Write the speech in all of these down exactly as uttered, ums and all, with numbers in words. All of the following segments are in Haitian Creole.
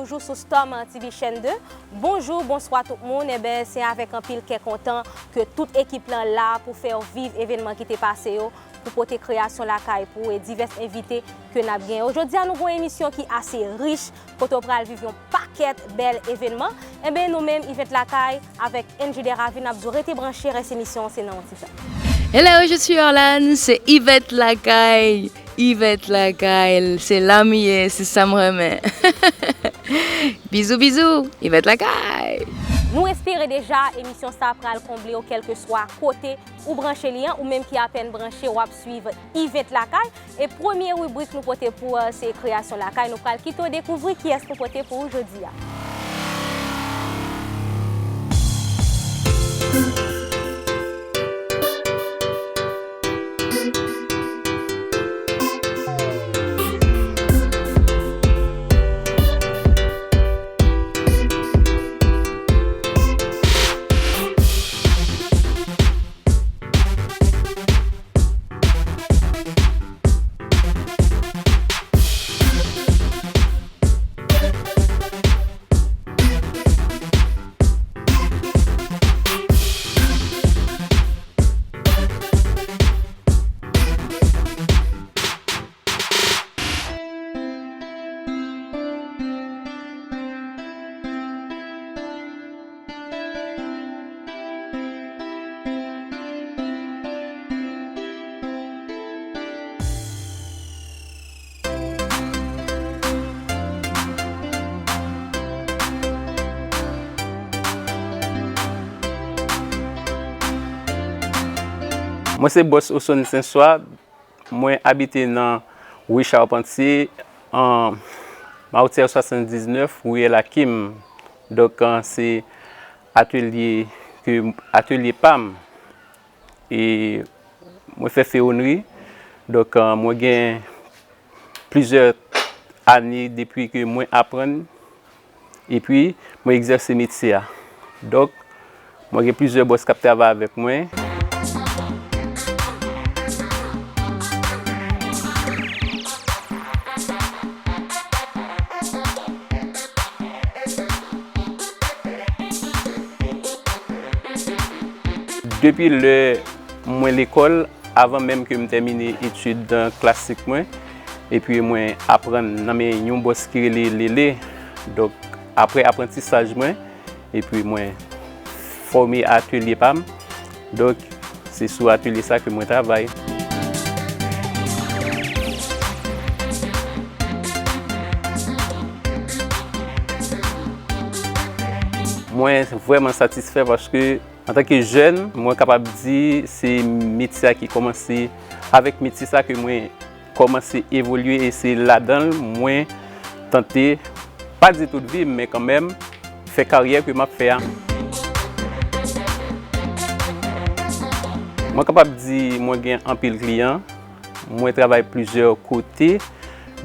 Jou sou Storm T V Chaîne deux. Bonjou, bonswa tout moun. Enben, se avèk anpil kè kontan ke tout ekip lan la pou fè w viv evènman ki te pase yo, pou pote kreyasyon lakay pou w e divès envite ke n ap genyen. Jodi a, nou gen yon emisyon ki ase rich, kote w pral viv yon pakèt bèl evènman. Enben, nou menm, Yvette Lakay, avèk Angie Desravines, n ap di w rete branche, rès emisyon an, se nan yon ti tan. Hello, je suis Orlane, c'est Yvette Lakay. Yvette Lakay, se la m ye, se sa m renmen. Bizou, bizou, Yvette Lakay. Nou espere deja emisyon sa pral konble w kèlkeswa kote ou branche li an, ou menm ki apèn branche, w ap swiv Yvette Lakay. E premye ribrik nou pote pou ou, se kreyasyon lakay. Nou pral kite w dekouvri kiyès nou pote pou ou jodi a. Mwen se Bòs Osson Senswa. Mwen abite nan Ri Charpantye, an Mawotyè swasanndiznèf, riyèl Akim. Donk, an, se atelye ke, atelye pa m. E mwen fè fewonnri. Donk, an, mwen gen plizyè ane depi ke mwen aprann. Epi, mwen egzèse metye a. Donk, mwen gen plizyè bòs k ap travay avèk mwen. Depi lè mwen lekòl, avan menm ke m tèmine etid klasik mwen, epi mwen aprann nan men yon bòs ki rele Lele. Donk, apre aprantisaj mwen, epi mwen fòme atelye pa m. Donk, se sou atelye sa ke mwen travay. Mwen vrèman satisfè paske antanke jèn, mwen kapab di se metye a ki kòmanse, avèk metye sa ke mwen kòmanse evolye e se ladan l mwen tante, pa di tout vi m, men kanmenm, fè karyè ke m ap fè a. Mwen kapab di mwen gen anpil kliyan. Mwen travay plizyè kote.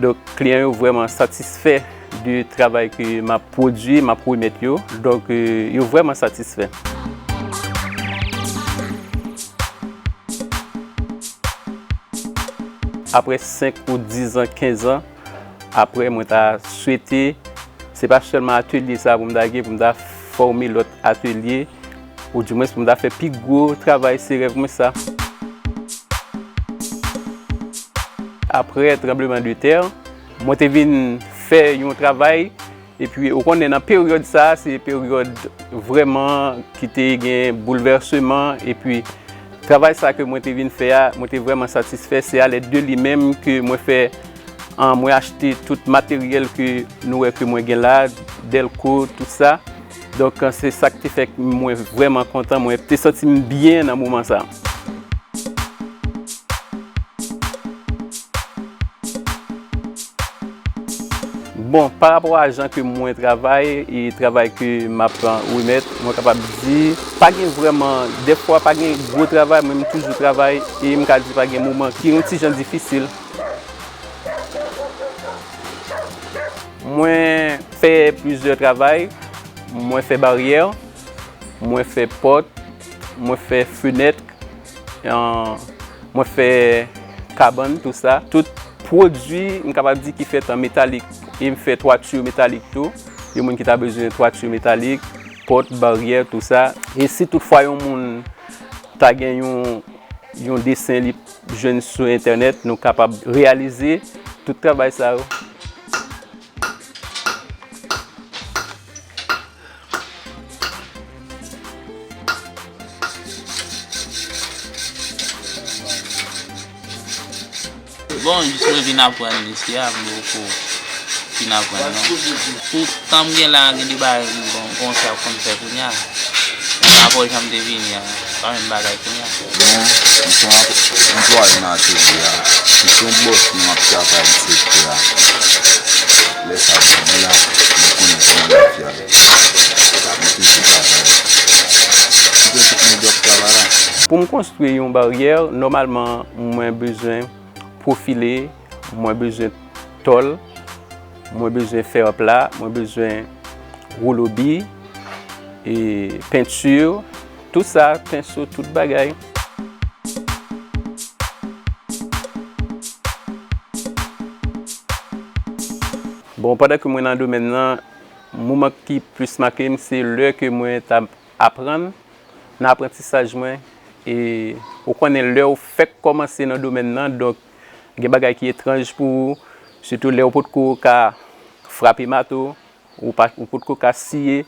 Donk, kliyan yo vrèman satisfè de travay ke m ap pwodui, m ap remèt yo. Donk, euh, yo vrèman satisfè. Apre senk ou diz an, kenz an, apre, mwen ta swete, se pa sèlman atelye sa pou m ta gen, pou m ta fòme lòt atelye, oudimwens pou m ta fè pi gwo travay, se rèv mwen sa. Apre tranbleman de tè, mwen te vin fè yon travay, epi ou konnen nan peryòd sa, se peryòd vrèman ki te gen boulvèseman, epi travay sa ke mwen te vin fè a, mwen te vrèman satisfè, se alèd de li menm ke mwen fè, an, mwen achte tout materyèl ke nou wè ke mwen gen la, dèlko, tout sa. Donk, se sa k te fè mwen vrèman kontan, mwen te santi m byen nan moman sa. Bon, pa rapò a jan ke mwen travay e travay ke m ap remèt, mwen kapab di, pa gen vrèman, dèfwa pa gen gwo travay, men m toujou travay e m ka di pa gen moman ki yon ti jan difisil. Mwen fè plizyè travay, mwen fè baryè, mwen fè pòt, mwen fè fenèt, an, mwen fè kabann, tou sa. Tout pwodui, m kapab di, ki fèt an metalik. E m fè twati metalik tou. Yon moun ki ta bezwen twati metalik, pòt, baryè, tou sa. E si toutfwa yon moun ta gen yon, yon desen li jwenn sou entènèt, nou kapab reyalize tout travay sa yo. Bon, jis mwen vin aprann isi a, m poko fin aprann non. Pou tan m gen la, gen de bagay m kon-, konsa konn fè kounye a. Rapò jan m te vini a, pa menm bagay kounye a. Bon, m se yon anplwaye nan atelye a. M se yon bòs nou ap travay nan sektè a. Lè sa vini la, nou konnen kòman bagay fè ale. Sa m toujou travay. M gen tout moun dòk travay la. Pou m konstwi yon baryè, nòmalman, mwen bezwen pwofile, mwen bezwen tòl, mwen bezwen fè pla, mwen bezwen wolo bi, e penti, tout sa, penso, tout bagay. Bon, pandan ke mwen nan domèn nan, moman ki plis make m, se lè ke mwen t ap aprann nan aprantisaj mwen. E ou konnen lè w fèk kòmanse nan domèn nan, donk gen bagay ki etranj pou ou, sitou lè w potko ka frape mato, ou pa, ou potko ka siye.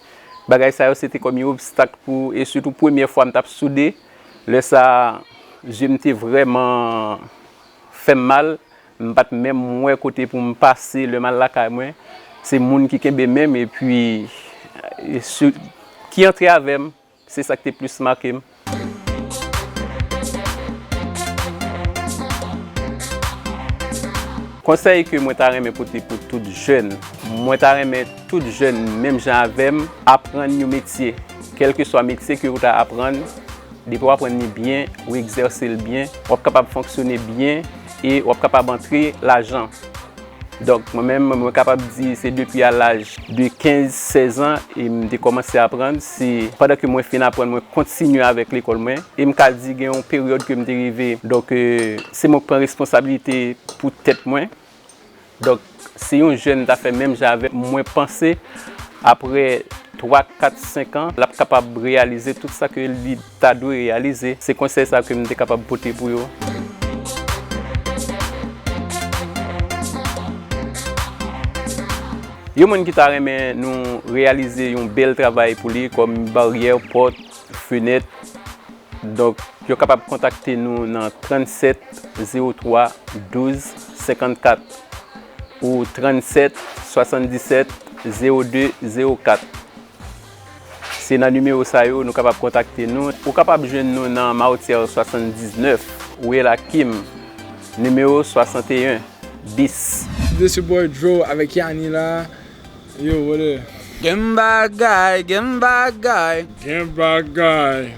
Bagay sa yo, se te kòm yon obstak pou, e sitou premyè fwa m t ap soude, lè sa, zye m te vrèman fè m mal, m pa t menm wè kote pou m pase lè m al lakay mwen. Se moun ki kenbe men m, epi, e, sou, ki antre avè m, se sa k te plis make m. Konsèy ke mwen ta renmen pote pou tout jèn, mwen ta renmen tout jèn, menm jan avè m, aprann yon metye. Kèlkeswa metye ke ou ta aprann, depi w aprann li byen, ou egzèse l byen, w ap kapab fonksyone byen e w ap kapab antre lajan. Donk, mwen menm, mwen kapab di se depi a laj de kenz, sèz an, e m te kòmanse aprann. Se pandan ke mwen fin aprann, mwen kontinye avèk lekòl mwen. E m ka di gen yon peryòd ke m te rive. Donk, e, se mwen k pran responsablite pou tèt mwen. Donk, si yon jèn ta fè menm jan avè m, mwen panse, apre twa, kat, senk an, l ap kapab reyalize tout sa ke li ta dwe reyalize. Se konsèy sa ke m te kapab pote pou yo. Yon moun ki ta renmen nou reyalize yon bèl travay pou li, kòm baryè, pòt, fenèt, donk, yo kapab kontakte nou nan trannsèt zewo twa douz senkannkat ou trannsèt swasanndisèt zewo de zewo kat. Se nan nimewo sa yo nou kapab kontakte nou. Ou kapab jwenn nou nan Mawotyè swasanndiznèf, Rue Lakim, nimewo swasanteyen bis. This your boy Dro avèk Yani la. Yo, what up? Gen bagay, gen bagay. Gen bagay.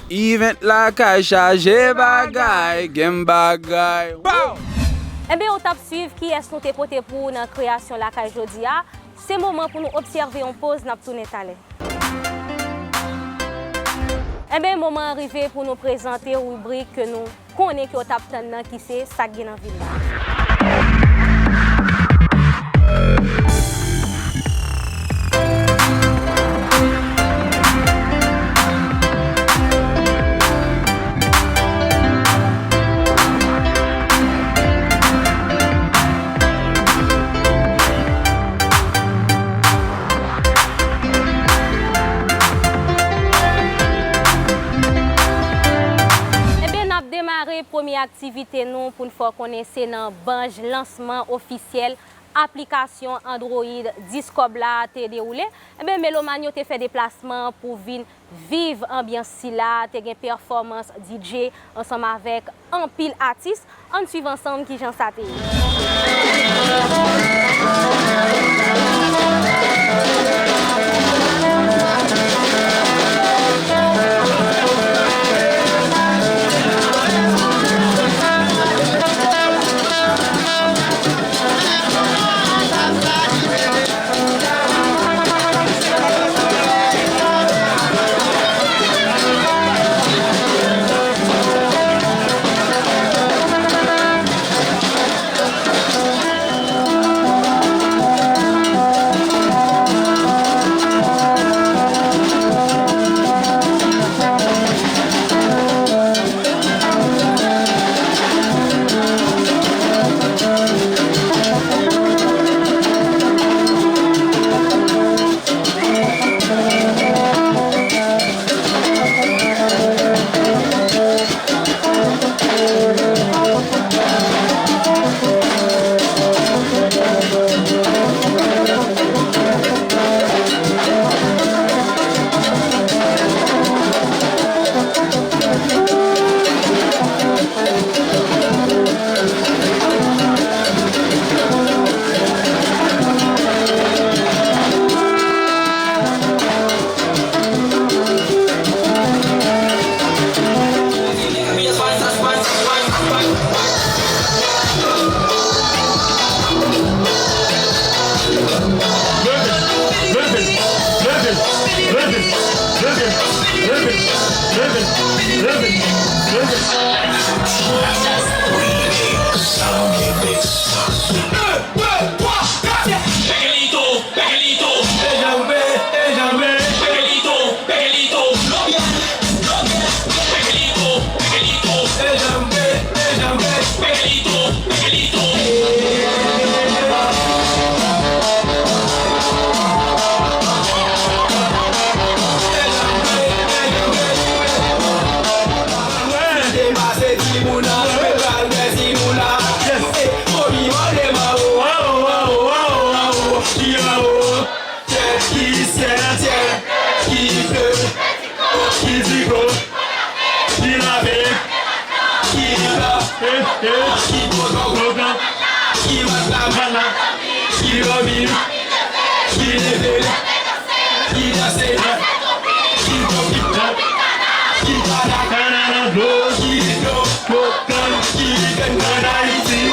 Event lakay chaje bagay, gen bagay. Bow! Enben, ou t ap swiv kiyès nou te pote pou ou nan kreyasyon lakay jodi a. Se moman pou nou obsève yon poz, n ap tounen talè. Enben, moman an rive pou nou prezante ribrik ke nou konnen ke w t ap tann nan, ki se Sa k gen nan vil la. Ebyen, n ap demare premye aktivite nou pou n fè w konnen se nan banj lansman ofisyèl aplikasyon Android Discob la te dewoule. Ebyen, melomàn yo te fè deplasman pou vin viv anbyans sila, te gen pèfòmans D J ansanm avèk anpil atis. Ann swiv ansanm kijan sa te ye. Ki syèl, ki ple, ki di dlo, ki lave, ki ba, ki kontan, ki matla, ki dòmi, ki leve, ki danse, ki konpita, ki pala, ki dlo, kontan, ki vin ann Ayiti.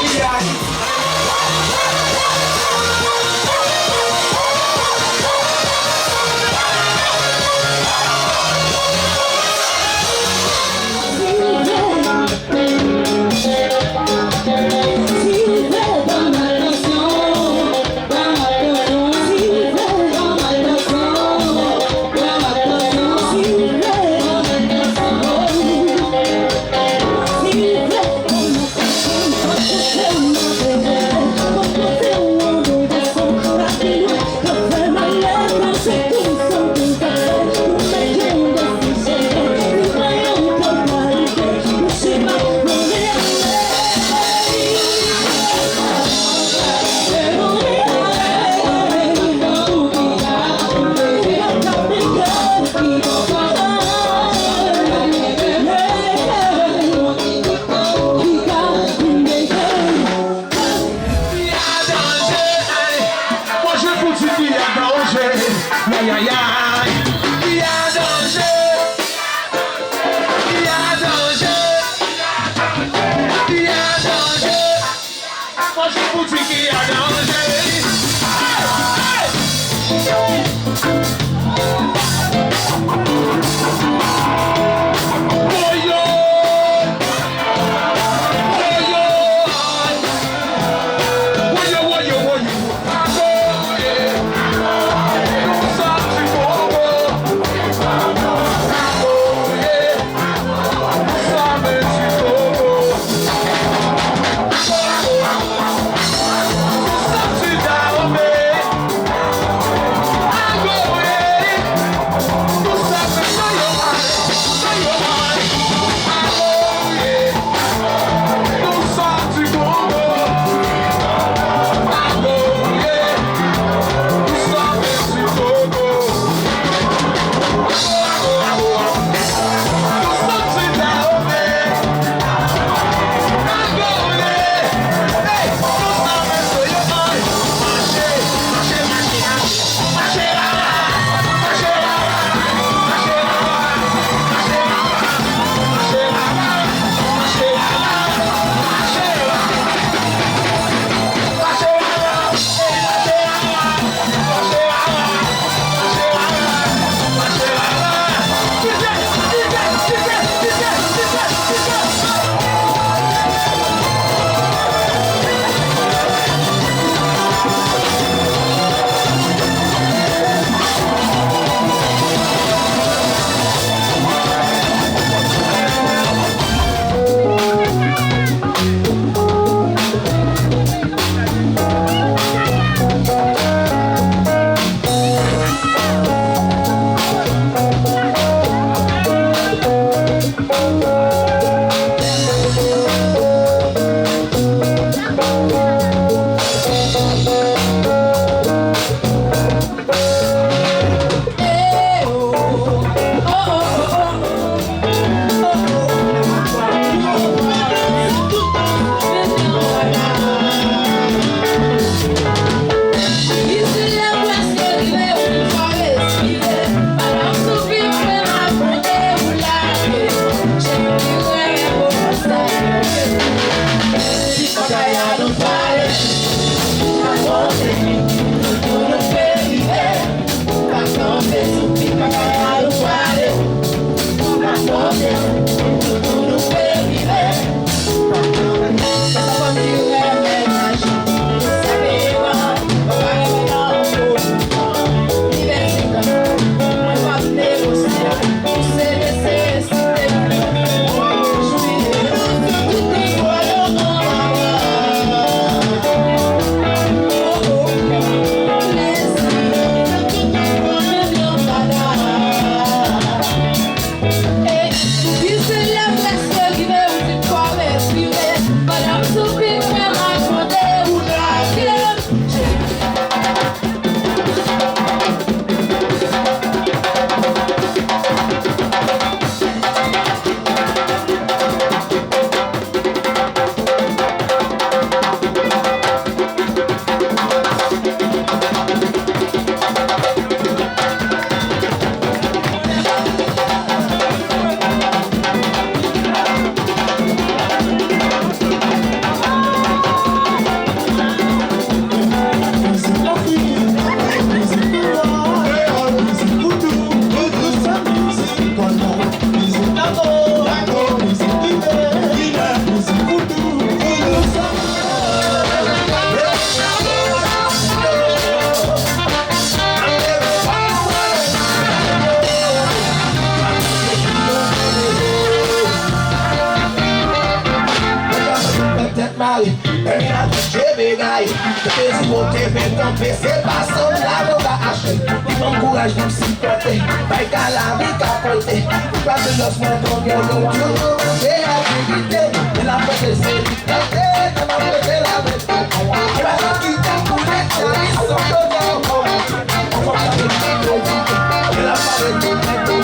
Jezi, bon, kenbe kanpe, se pa sanm lajan w ka achte. Li ban m kouraj pou m sipòte, bay ka lavi ka pote. Li pa de lòs mwen konn yo, nou toujou manje aktivite. E la fèt se li kante, nan m ap rete la vete. E pa jan ki te koule, cheri, san kote ankò. Ansanm sa se li medite. E la fèt se li medite.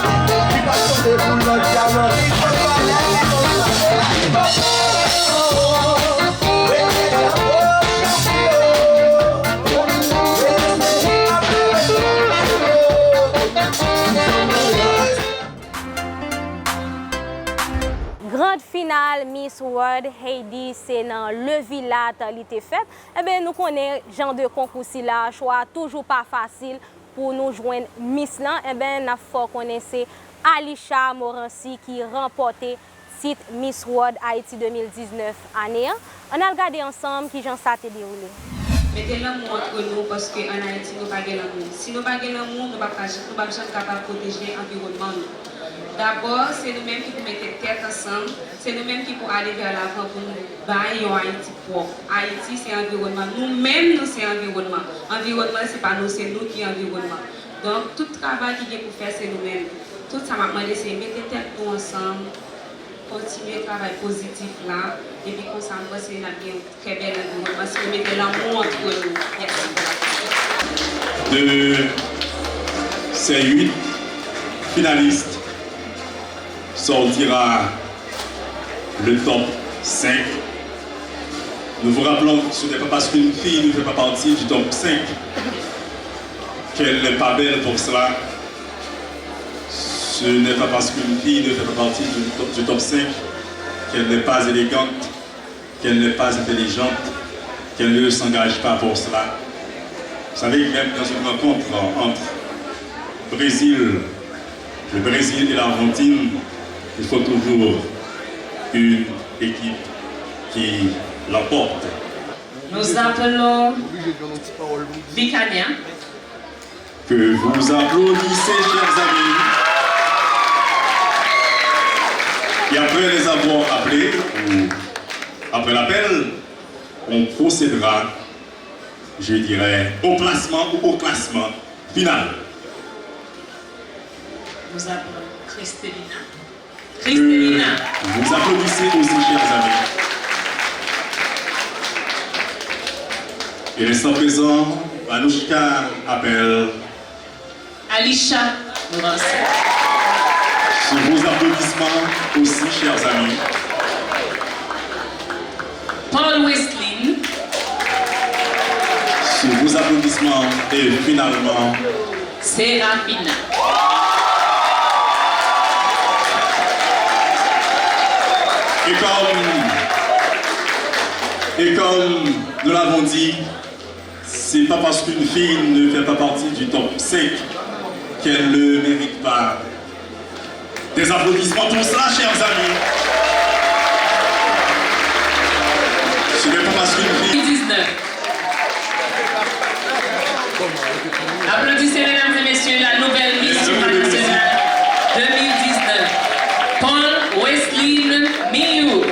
Li pa sonde pou lòt dyaman. Li pa pale, li pa pale, li pa pale. Grand final Miss World Haiti, se nan Le Vilat li te fèt. Enben, nou konnen jan de konkou sila, chwa a toujou pa fasil pou nou jwenn Miss lan. Enben, n ap fè w konnen se Alisha Morancy ki ranpòte tit Miss World Haiti de mil diznèf ane an. Ann al gade ansanm kijan sa te dewoule. Mete lanmou antre nou, paske ann Ayiti, nou pa gen lanmou. Si nou pa gen lanmou, nou p ap ka, nou p ap janm kapab pwoteje anviwònman nou. Dabò, se nou menm ki pou mete tèt ansanm, se nou menm ki pou ale vè lavan pou nou bay yon Ayiti pwòp. Ayiti, se anviwònman. Nou menm, nou se anviwònman. Anviwònman, se pa nou, se nou ki anviwònman. Donk, tout travay ki gen pou fè, se nou menm. Tout sa m ap mande, se mete tèt nou ansanm, kontinye travay pozitif la, epi konsa, m panse n ap gen yon trè bèl anviwònman si nou mete lanmou antre nou. Mèsi. De ces huit finalistes sortira le top cinq. Nous vous rappelons que ce n'est pas parce qu'une fille ne fait pas partie du top cinq qu'elle n'est pas belle pour cela. Ce n'est pas parce qu'une fille ne fait pas partie du top, du top cinq qu'elle n'est pas élégante, qu'elle n'est pas intelligente, qu'elle ne s'engage pas pour cela. Vous savez, même dans une rencontre entre Brésil, le Brésil et l'Argentine, il faut toujours une équipe qui l'emporte. Nous appelons Vicania. Que vous applaudissez, chers amis. Et après les avoir appelés, ou après l'appel, on procédera, je dirais, au placement ou au classement final. Nous appelons Christelina. Christelina. Que vous applaudissez aussi, chers amis. Et l'instant présent, Anouchka appelle Alisha Morancy. Sous vos applaudissements aussi, chers amis. Paul Weslin. Sous vos applaudissements et finalement, Serafina. Et comme, et comme nous l'avons dit, c'est pas parce qu'une fille ne fait pas partie du top cinq qu'elle ne mérite pas des applaudissements pour cela, chers amis. Ce n'est pas parce qu'une fille... deux mille dix-neuf. Applaudissez, mesdames et messieurs, la nouvelle Miss Supranationale deux mille dix-neuf, Paul Weslin Miyou.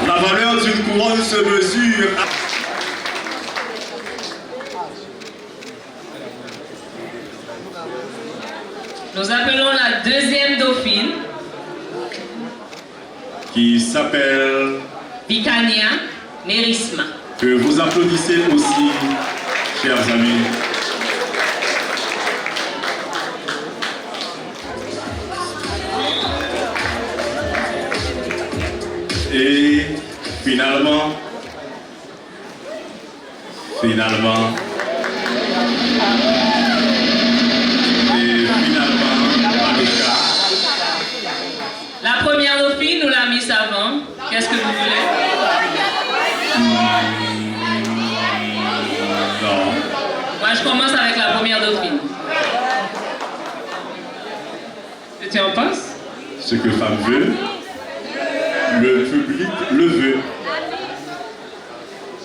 La valeur d'une couronne se mesure à... Nous appelons la deuxième dauphine. Qui s'appelle Vicania Merisma. Que vous applaudissez aussi, chers amis. Et finalement, Finalman, e finalman, Anouchka. La première dauphine ou la Miss avant, qu'est-ce que vous voulez? Hmm, non. Moi, je commence avec la première dauphine. Que tu en penses? Ce que femme veut, le public le veut.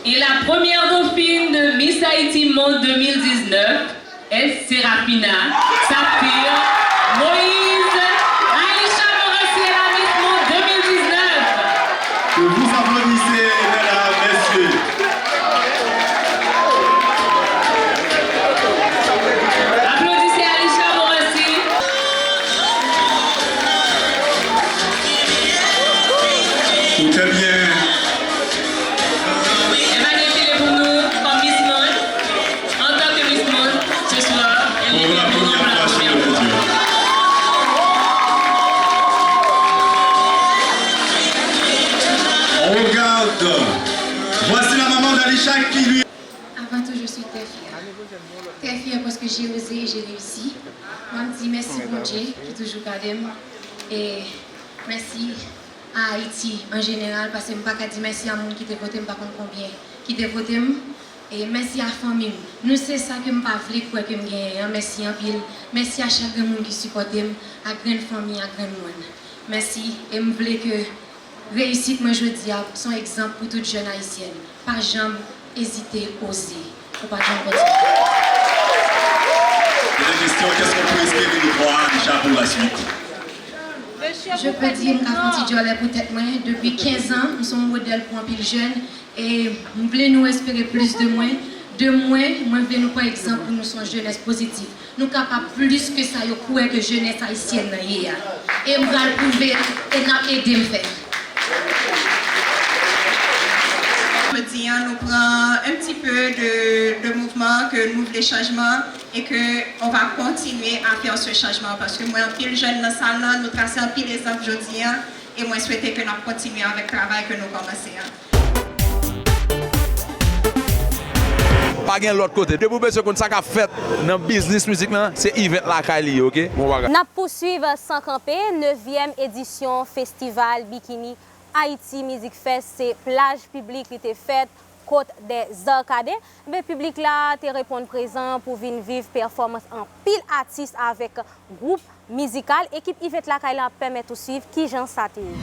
Et la première dauphine de Miss Haïti Monde deux mille dix-neuf est Serafina Saphir Moïse. Alisha Morancy est la Miss Monde deux mille dix-neuf. Que vous applaudissez, mesdames, messieurs. Applaudissez Alisha Morancy. Ou te byen. Emmanuel Philippe pour nous, comme Miss Monde, en tant que Miss Monde, ce soir, elle est venue pour la première fois. On regarde. Voici la maman d'Alisha qui lui Avant tout, je suis très fière. Très fière parce que j'ai osé et j'ai réussi. Mwen di mèsi Bondye ki toujou gade m. E mèsi a Ayiti an jeneral, paske m pa ka di mèsi a moun ki te vote m pa konn konbyen ki te vote m. E mèsi a fanmi m. Nou se sa ke m pa vle kwè ke m genyen an. Mèsi anpil. Mèsi a chak grenn moun ki sipòte m, a grenn fanmi, a grenn mòn. Mèsi. E m vle ke reyisit mwen jodi a se yon egzanp pou tout jèn ayisyèn. Pa janm ezite, oze. Ou pa janm kontinye. Poze kesyon, qu'est-ce qu'on peut espérer de toi, Alisha, pour la suite? Je peux dire, m ka fè yon ti djòlè pou tèt mwen. Depi kenz an, m se yon modèl pou anpil jèn. E m vle nou espere plis de mwen. De mwen, mwen vle nou pran egzanp pou nou se yon jenès pozitif. Nou kapab plis ke sa yo kwè ke jenès ayisyèn nan ye a. E m pral pwouve l e n ap ede m fè l. Jodi a, nou pran un petit peu de, de mouvement, ke nou vle chanjman e ke on va continuer à faire ce changement. Paske m wè anpil jèn nan sal lan, nou trase anpil egzanp jodi a, e mwen swete ke n ap kontinye avèk travay ke nou kòmanse a. Pa gen lòt kote. Depi w bezwen konn sa k ap fèt nan biznis mizik lan, se Yvette lakay li ye, oke? Bon bagay. N ap pouswiv san kanpe nevyèm edisyon festival Bikini Haiti Music Fest. Se plaj piblik li te fèt, Côte des Arcadins. Enben, piblik la te reponn prezan pou vin viv pèfòmans anpil atis avèk gwoup mizikal ekip Yvette lakay la ap pèmèt ou swiv kijan sa te ye.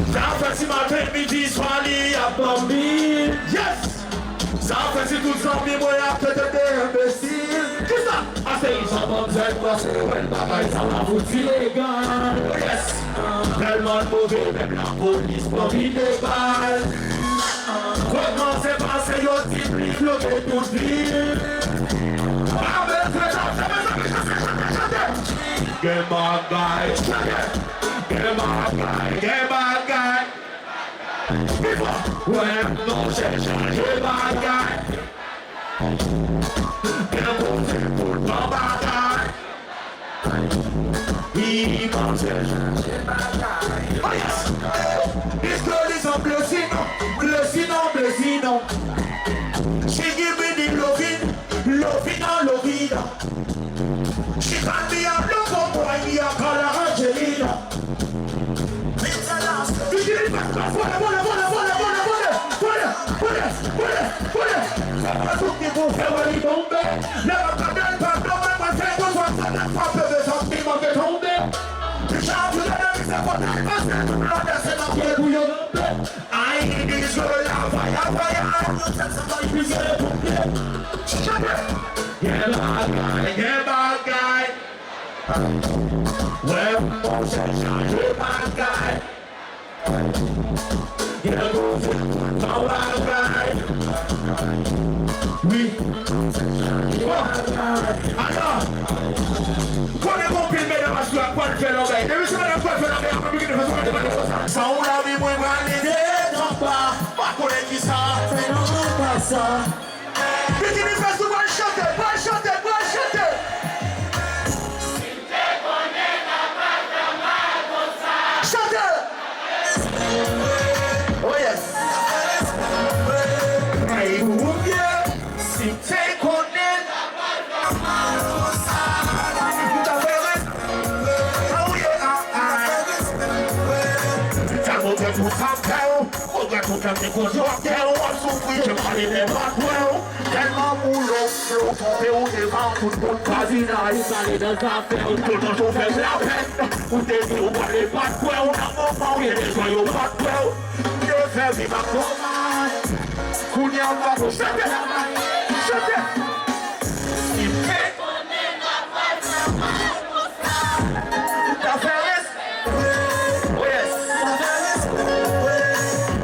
Sa fè si maten, midi, swa li ap ban m bil. Yes! Sa fè si tout zanmi mwen ap trete de enbesil. Kisa? Ase yon ban m zèk pase wè bagay sa la fout ilegal. Yes! Tèlman move, menm lapolis pran vide bal. Kòmanse pase yo di plis bloke tout vil. Pa bezwen chante, mezanmi, chante, chante, chante. Gen bagay, chante. Gen bagay, gen bagay. Pi fò. Wè, monchè, chanje bagay. Gen koze pou n ban batay. Wi, monchè, chanje bagay. Oh yes. This girl is a blessing, blessing, blessing. She give me the loving, loving, loving. She call me a lover boy, me a call her Angelina. Vole, vole, vole, vole. Lè pa tout ki pou fè wè li tonbe. Lè pa gade l pa tonbe, mwen fè konsa, fè l frape, de sa ki manke tonbe. Deja, tou lè de misye konn pase, tout lòt se nan pye pou yo tonbe. Ay, this girl a fire, fire. Yo tèt sa bay plizyè ponpye. Chante. Gen bagay, gen bagay. Wè, monchè, chanje bagay. Gen koze nan bagay. Wi. Bon. Atò. Konnen gon pil medam aswè k pral fè lòbèy. Depi se medam k pral fè lòbèy, ap aplike de fason pa de konsa. San w lavi mwen prale detan pa. Pa konnen kisa fè nou pa sa. Pitini Fès, nou pral chante, pral chante, pral chante. Chante. Oh yes. Ay, ou byen. Si m te konnen. M ta fè res-, ah, wi, ah, ah. M ta montre tout sa m fè w. Ou gen tout sa m te koze w ap fè w, w ap soufri, je pale de pa kwè w. Tèlman boule w, ke w twonpe w devan tout moun vwazinay. Ou pale nan zafè w. Tout tan tou fè m lapèn. Ou te di w pale pa kwè w, nan moman w te bezwen yo pa kwè w. M te fè viv ak kòman. Kounye a m pa pou chante. Chante. Si m te konnen n ap pral fè mal konsa. M ta fè res-, oh yes.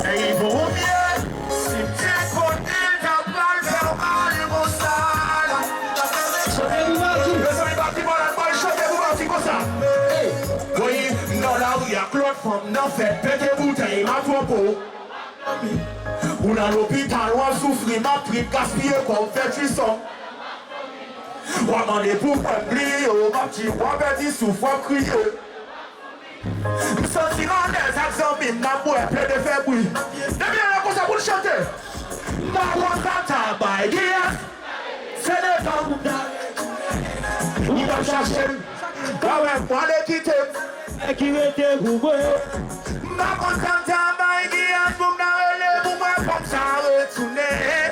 Ey, bon, byen. Si m te konnen l ta pral fè mal konsa la. Chante pou Bati. Mezanmi, Bati malad, mwen chante pou Bati konsa. Ey. Wi, m nan lari ak lòt fanm nan fèt, pete boutèy, m a twonpe w. Ou nan lopital, w ap soufri, m ap trip, gaspiye kòb, fè trisòm. W ap mande pou kwè m bliye w, m ap di w ap pèdi souf, w ap kriye. M santi m alèz ak zanmi m, n ap bwè, plede fè bri. Depi lè konsa pou n chante. M pa konn sa m ta bay kiyès. Se letan pou m ta rele. Ou t ap chache m, pa wè m, w ale kite m. Nèg ki rete pou mwen. M pa konn sa m ta bay kiyès pou m ta rele pou mwen, fòk sa retounen.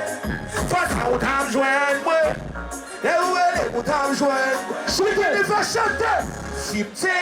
Fò sa ou t ap jwenn mwen. E ou rele pou ta jwenn. Chante, li fè chante. Si m te.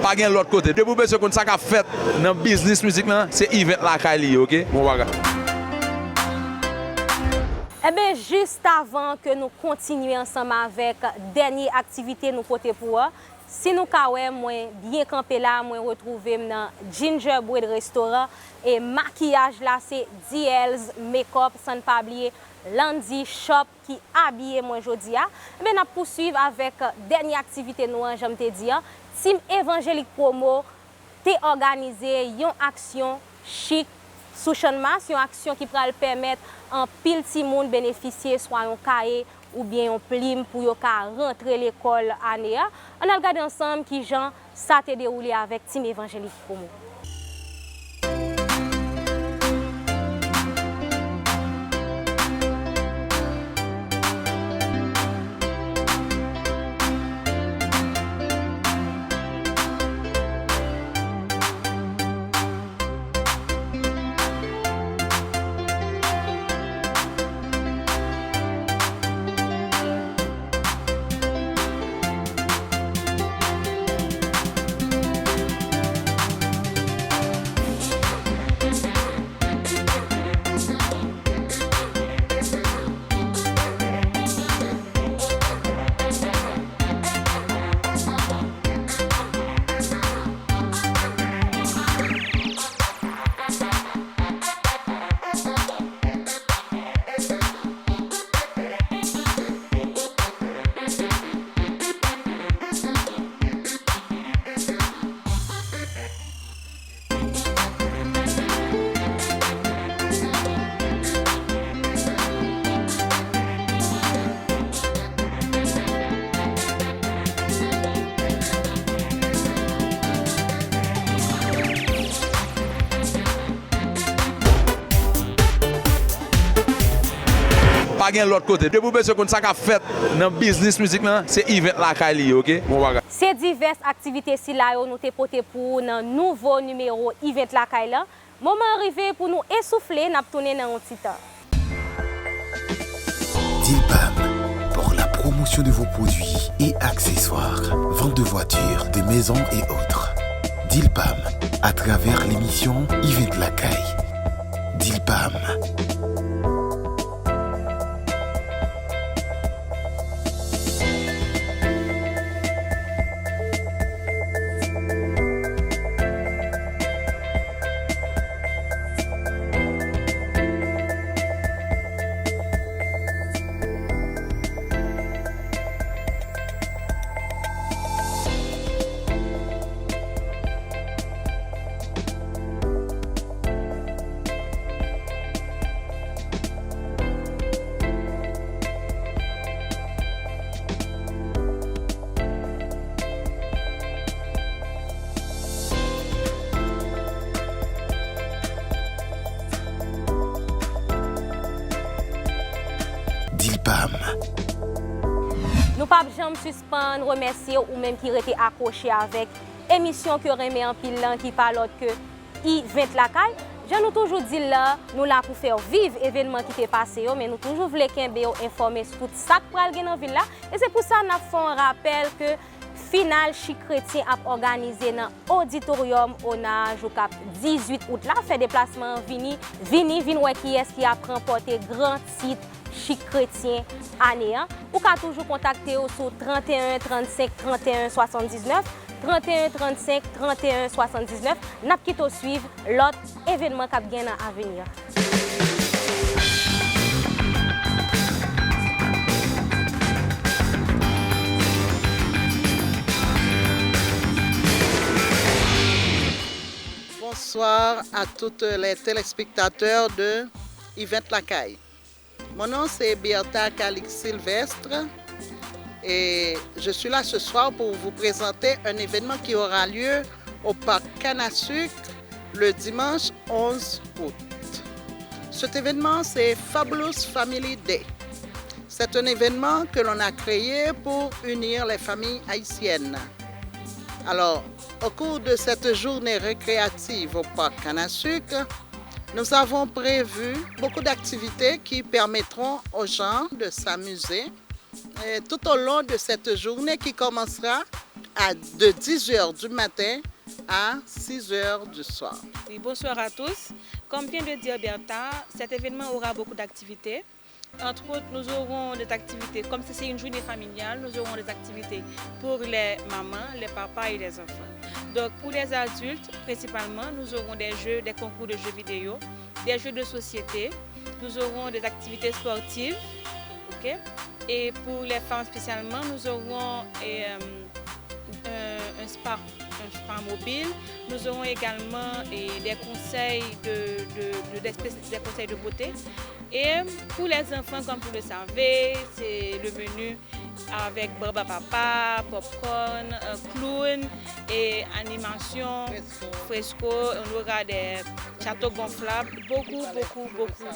Pa gen lòt kote. Depi w bezwen konn sa k ap fèt nan biznis mizik lan, se Event lakay li ye, oke? Bon bagay. Enben, jis avan ke nou kontinye ansanm avèk dènye aktivite nou pote pou ou a, si nou ka wè, mwen byen kanpe la, mwen retwouve m nan Gingerbread Restaurant, e makiyaj la se D L's Makeup, san n pa bliye Landy Shop ki abiye mwen jodi a. Ebyen, n ap pouswiv avèk dènye aktivite nou an, jan m te di an. Team Evangelik Promo te òganize yon aksyon chik sou Channmas, yon aksyon ki pral pèmèt anpil timoun benefisye swa yon kaye oubyen yon plim pou yo ka rantre lekòl ane a. Ann al gade ansanm kijan sa te dewoule avèk Team Evangelik Promo. Pa gen lòt kote. Depi w bezwen konn sa k ap fèt nan biznis mizik lan, se Event Lakay li ye, oke? Bon bagay. Se divès aktivite sila yo nou te pote pou ou nan nouvo nimewo Event Lakay lan. Moman an rive pou nou esoufle, n ap tounen nan yon ti tan. Dilpam, pour la promotion de vos produits et accessoires, vente de voitures, de maisons et autres. Dilpam, à travers l'émission Event Lakay. Dilpam. Dilpam. Nou p ap janm sispann remèsye ou menm ki rete akwoche avèk emisyon ke w renmen anpil lan, ki pa lòt ke Event Lakay. Jan nou toujou di l la, nou la pou fè w viv evènman ki te pase yo, men nou toujou vle kenbe w enfòme sou tout sa k pral gen nan vil la. E se pou sa n ap fè yon rapèl ke final Chik Kretyen ap òganize nan Oditoryòm Ona jou k ap dizuit out la. Fè deplasman an, vini, vini, vin wè kiyès ki ap ranpòte gran tit Chik Kretyen ane an. Ou ka toujou kontakte yo sou trannteyen trannsenk trannteyen swasanndiznèf, trannteyen trannsenk trannteyen swasanndiznèf. N ap kite w swiv lòt evènman k ap gen nan avni an. Bonsoir à toutes les téléspectateurs de Event Lakay. Mon nom, c'est Bertha Calix Sylvestre et je suis là ce soir pour vous présenter un événement qui aura lieu au parc Canne à Sucre le dimanche onze août. Cet événement, c'est Fabulous Family Day. C'est un événement que l'on a créé pour unir les familles haïtiennes. Alors, au cours de cette journée récréative au parc Canne à Sucre, nous avons prévu beaucoup d'activités qui permettront aux gens de s'amuser, euh, tout au long de cette journée qui commencera à, de dix heures du matin à six heures du soir. Oui, bonsoir à tous. Comme vient de dire Bertha, cet événement aura beaucoup d'activités. Entre autres, nous aurons des activités, comme c'est une journée familiale, nous aurons des activités pour les mamans, les papas et les enfants. Donc, pour les adultes, principalement, nous aurons des jeux, des concours de jeux vidéo, des jeux de société. Nous aurons des activités sportives, ok? Et pour les femmes spécialement, nous aurons euh, un, un spa, un spa mobile. Nous aurons également eh, des conseils de, de, de- des spé- des conseils de beauté. Et pour les enfants, comme vous le savez, c'est le menu avec barbe à papa, popcorn, un clown et animation fresco. On aura des châteaux gonflables, beaucoup, beaucoup, beaucoup,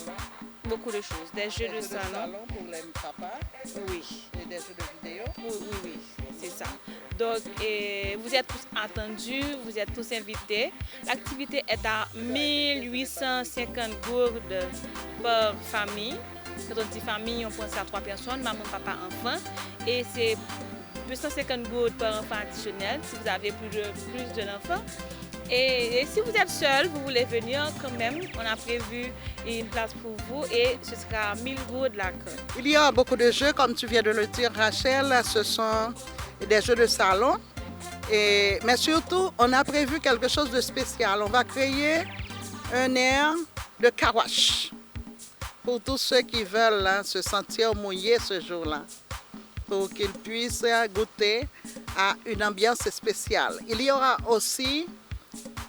beaucoup de choses. Des jeux de salon. Salon pour les papas Oui, et des jeux de vidéo. oui, oui, oui, c'est ça. Donc, eh, vous êtes tous attendus, vous êtes tous invités. L'activité est à mille huit cent cinquante gourdes par famille. Quand on dit famille, on pense à trois personnes, maman, papa, enfant. Et c'est deux cent cinquante gourdes par enfant additionnel si vous avez plus de plus d'un enfant. Et, et si vous êtes seul, vous voulez venir quand même, on a prévu une place pour vous et ce sera mille gourdes la carte. Il y aura beaucoup de jeux, comme tu viens de le dire, Rachel. Ce sont des jeux de salon. Et, mais surtout, on a prévu quelque chose de spécial. On va créer un air de car wash pour tous ceux qui veulent hein, se sentir mouillés ce jour-là, pour qu'ils puissent goûter à une ambiance spéciale. Il y aura aussi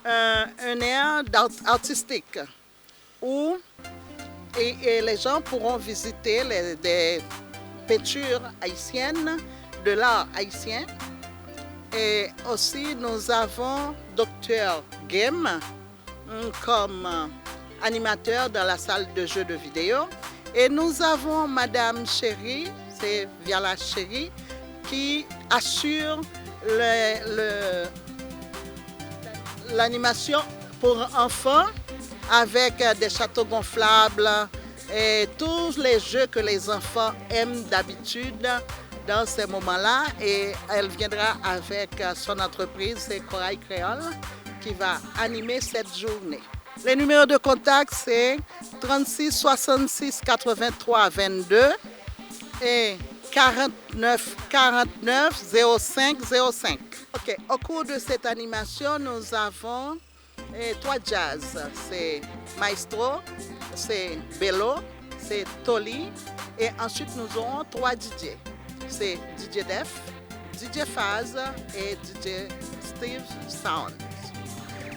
euh, un air d'art- artistique où et, et les gens pourront visiter les, des peintures haïtiennes, de l'art haïtien. Et aussi, nous avons Docteur Game hum, comme euh, animateur dans la salle de jeux de vidéo. Et nous avons Madame Chérie, c'est Viala Chérie, qui assure le- le- l'animation pour enfants avec euh, des châteaux gonflables et tous les jeux que les enfants aiment d'habitude dans ces moments-là. Et elle viendra avec euh, son entreprise, c'est Corail Créole, qui va animer cette journée. Les numéros de contact, c'est trente-six soixante-six quatre-vingt-trois vingt-deux et quarante-neuf quarante-neuf zéro cinq zéro cinq. Ok, au cours de cette animation, nous avons eh, trois jazz. C'est Maestro, c'est Bello, c'est Toli. Et ensuite, nous aurons trois D J. C'est D J Def, D J Faz et D J Steve Sound.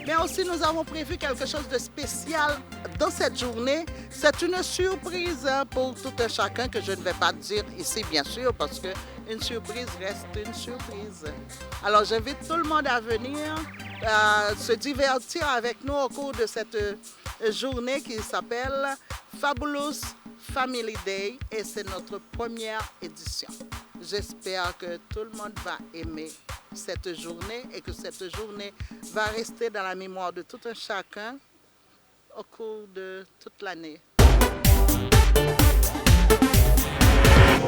Mais aussi, nous avons prévu quelque chose de spécial dans cette journée. C'est une surprise pour tout un chacun que je ne vais pas dire ici, bien sûr, parce que une surprise reste une surprise. Alors, j'invite tout le monde à venir euh, se divertir avec nous au cours de cette euh, journée qui s'appelle Fabulous Family Day et c'est notre première édition. J'espère que tout le monde va aimer cette journée et que cette journée va rester dans la mémoire de tout un chacun au cours de toute l'année.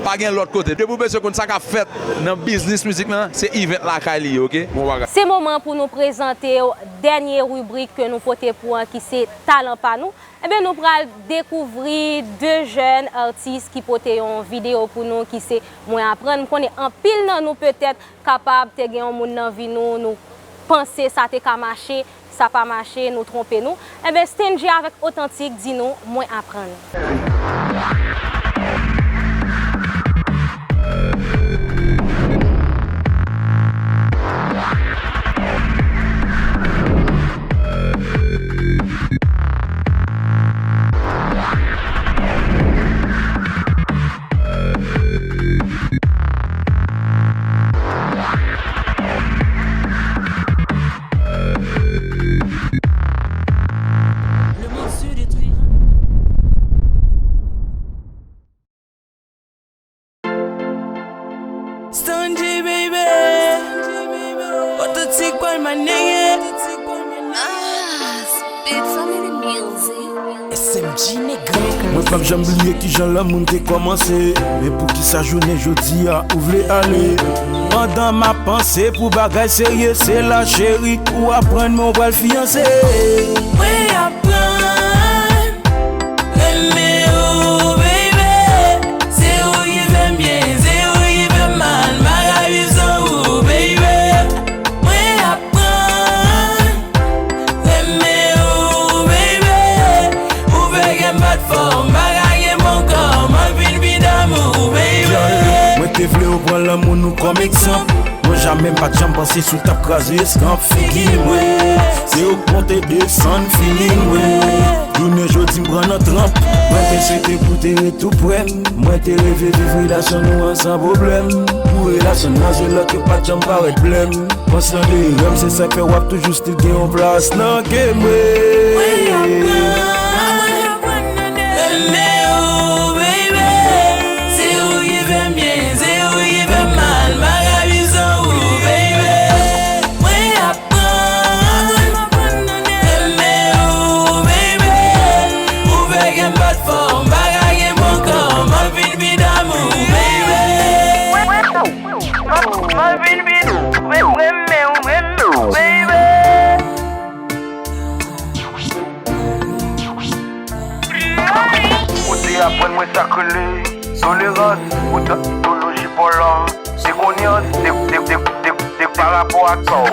Pa gen lòt kote. Depi w bezwen konn sa k ap fèt nan biznis mizik lan, se Event Lakay li ye, oke? Bon bagay. Se moman pou nou prezante w dènye ribrik ke nou pote pou an ki se Talan pa nou. Ebyen, nou pral dekouvri de jèn atis ki pote yon videyo pou nou ki se Mwen Aprann. M konnen anpil nan nou petèt kapab te gen yon moun nan vi nou, nou panse sa te ka mache, sa pa mache, nou twonpe nou. Enben, Stangie avèk Otantik di nou, Mwen Aprann. Stungy baby, authentic boy my nigga. Ah, spit so many music. S M G nigga. Mwen p ap janm bliye kijan lanmou n te kòmanse. Men poukisa jounen jodi a ou vle ale? Pandan m ap panse pou bagay serye, se la cheri ou aprann mwen ou pral fiyanse. Mwen aprann renmen ou, baby. Se ou ki fè m byen, se ou ki fè m mal. M pa ka viv san ou, baby. Mwen aprann renmen ou, baby. Ou fè kè m bat fò, m pa Kòm egzanp, mwen jamè m pa t janm panse si w t ap kraze eskanp figi mwen. Se ogmante desann feeling mwen. Jounen jodi m pran nan tranp. Mwen te swete pou te ret tou prè m. Mwen te reve viv relasyon nou an san pwoblèm. Pou relasyon nan se lòt yo pa t janm parèt blèm. Pans nan de rèm se sa k fè w ap toujou still gen yon plas nan ke mwen. Mwen aprann, aprann, aprann nan de renmen ou, baby. Se ou ki fè m byen, se ou ki fè m mal, m pa ka viv san ou, baby. Mwen aprann, aprann, aprann nan de renmen ou, baby. Ou fè kè m bat fò, m pa ka gen bon kò, m ap vin pi damou, baby. Mwen vin vin renmen ou, renmen ou, baby. Ou te aprann mwen sa k rele tolerans, poutan ideoloji pa w lan te gon nyans, te, te, te, te, te pa rapò ak pa w.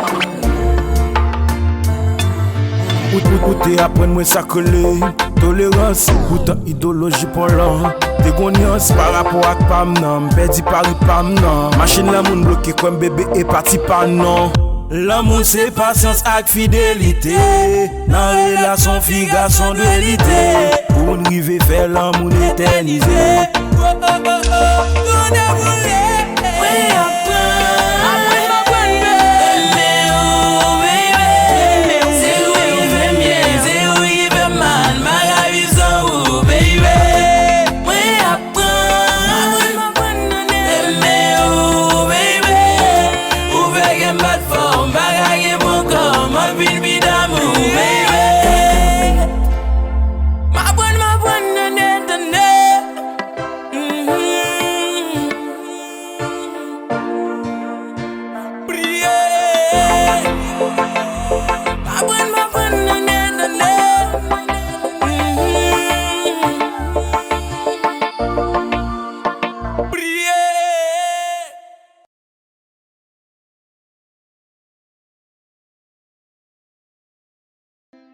Ou, ou, ou te aprann mwen sa k rele tolerans, poutan ideoloji pa w lan te gon nyans pa rapò ak pa m nan. M pèdi pari pa m nan. Machin lanmou n bloke kwè m, bebe, e pa ti pa non. Lanmou se pasyans ak fidelite. Nan relasyon fi gason dwe lite pou n rive fè lanmou n etènize. Mwen aprann, aprann, aprann renmen ou, baby. Se ou ki fè m byen, se ou ki fè m mal, m pa ka viv san ou, baby. Mwen aprann, aprann, aprann renmen ou, baby. Ou fè kè m bat fò, m pa ka gen bon kò, m ap vin pi damou, baby. M aprann, m aprann, tande, tande. Mhm. Priye. M aprann, m aprann, tande, tande. Mhm. Priye.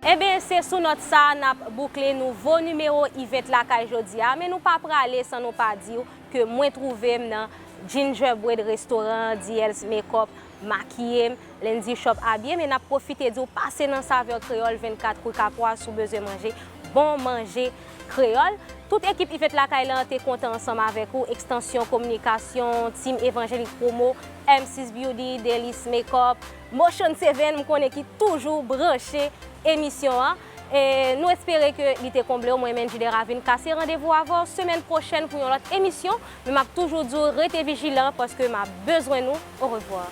Enben, se sou nòt sa a n ap boukle nouvo nimewo Ivèt Lakay jodi a, men nou pa prale san nou pa di w ke mwen twouve m nan Gingerbread Restaurant, D L's Makeup, makiye m, Lindy Shop abiye m, e n ap pwofite di w pase nan Savè Kreyòl vennkat rue Capois si w bezwen manje bon manje kreyòl. Tout ekip Ivèt Lakay lan te kontan ansanm avèk ou, Extension Communication, Team Évangélique Promo, M six Beauty, Delis Makeup, Motion Seven, m konnen ki toujou branche emisyon an. E nou espere ke li te konble w. Mwen, Mendy Deravin, kase randevou avè w semèn pwochèn pou yon lòt emisyon. Men m ap toujou di w rete vijilan paske m ap bezwen nou. Orevwa.